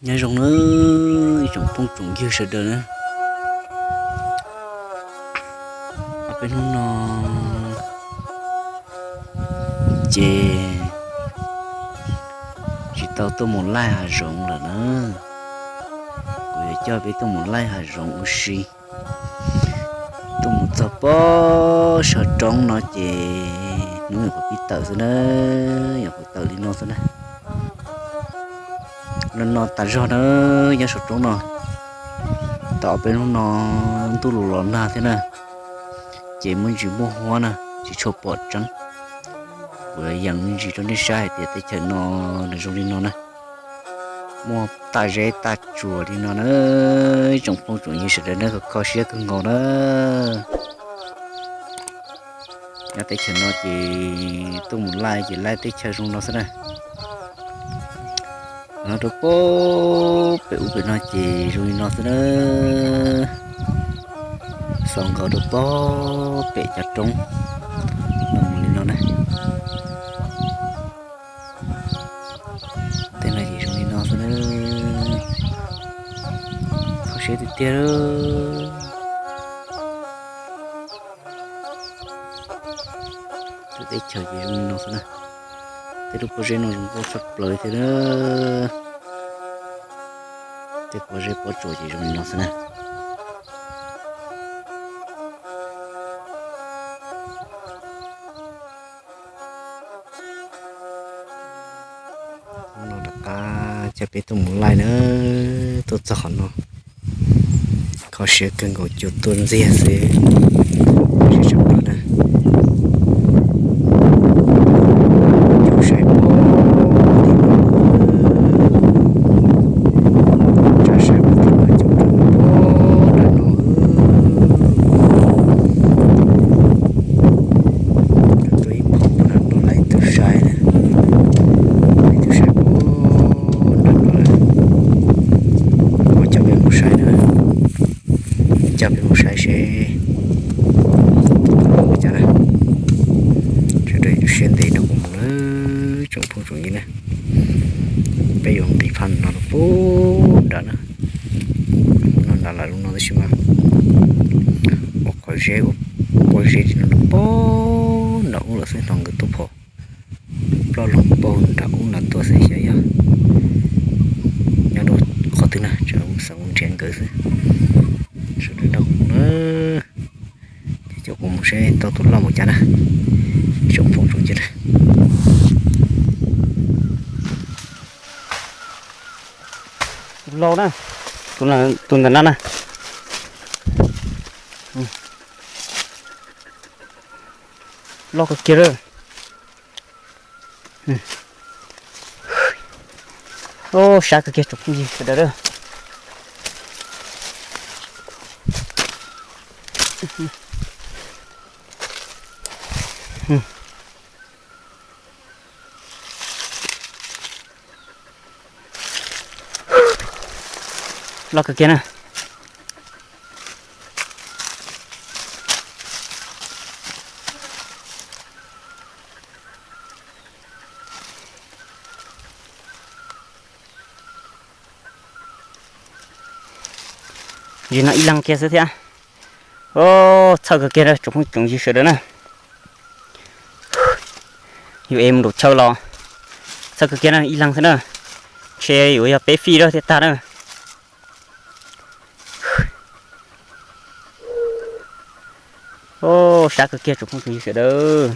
Nyob zoo na ib tsoom phooj tsoom ywg sawv daws na, ob peb hnub no ces tsis tau tuaj mus laij hav zoov lawm na. Kuv yuav coj peb tuaj mus laij hav zoov ua si. Tuaj mus txog pob saum roob no ces hnub nyuam qhuav pib tawm xwb na, nyuam qhuav tawm li no xwb na. No no tas zog na, nyob saum roob no. Tau ob peb hnub no ntuj los los nag thiab na, ces muaj ntsis muaj huab na, tsis tshua pom tseeb. Kuv yees me ntsis rau nej saib hais tias teb chaws no nws zoo li no na, muaj tag zeb tag tsuas li no na. Ib tsoom phooj tsoom ywg sawv daws nej kho siab kawg nkaus na. Nyob teb chaws no ces tuaj mus laij ces laij teb chaws zoo no xwb na. No rau pem ub pem no ces zoo li no xwb na. Xaus nkaus rau pem cov roob no mus li no na. Tej no ces zoo li no xwb na. Kho siab tiag tiag. Tej teb chaws ces zoo li no xwb na. Tej lub pob zeb no zoo nkauj tshaj plaws thiab na. Tej pob zeb pob tsuas ces zoo li no xwb na. Hnub no rov qab coj peb tuaj mus laij na, tuaj txog qhov no, kho siab kawg nkaus, cua tuaj ntxiag xwb, siab tshaj plaws na. Cua saib pom tim no, tsa saib pom tim no, cua rau pom nram no. Tuaj ib phom pom nram no, laib ib tug saib na, laib ib tug saib pom nram no lawm. Kuv coj peb mus saib na, coj peb mus saib seb ua cas na. Sawv daws ib tug siab ntev nrog kuv mus na, tsoom phooj tsoom ywg na. Peb yuav nqis phab no rau pem nrad na. No nrad lawm lub no tab sis mas ua qhov zeb ua pob zeb li no rau pem nram ub lawm xwb, hnov nkawd tuaj phom ploj loo paug nram ub no tuaj xwb, xyov yog nyob rau qhov twg na, tseem xav mus nrhiav nkawd xwb. Sawv daws nrog kuv na, ces coj kuv mus seb tau tus loj npaum cas na, tsoom phooj tsoom ywg na. Tus loj na, tus ntawm no na. Loj kawg kiag lawm. Sab kawg kiag tsoom phooj ywg sawv daws lawm. Loj kawg kiag na. Ntsis no ib leeg kiag xwb thiab. Txhawj kawg kiag tsoom phooj tsoom ywg sawv daws na. Yus ev mus nraum chaw los txhawj kawg kiag na, ib leeg xwb na. Ntshe yuav yog peb fij rau thiaj tag na. Sab kawg kiag tsoom phooj tsoom ywg sawv daws.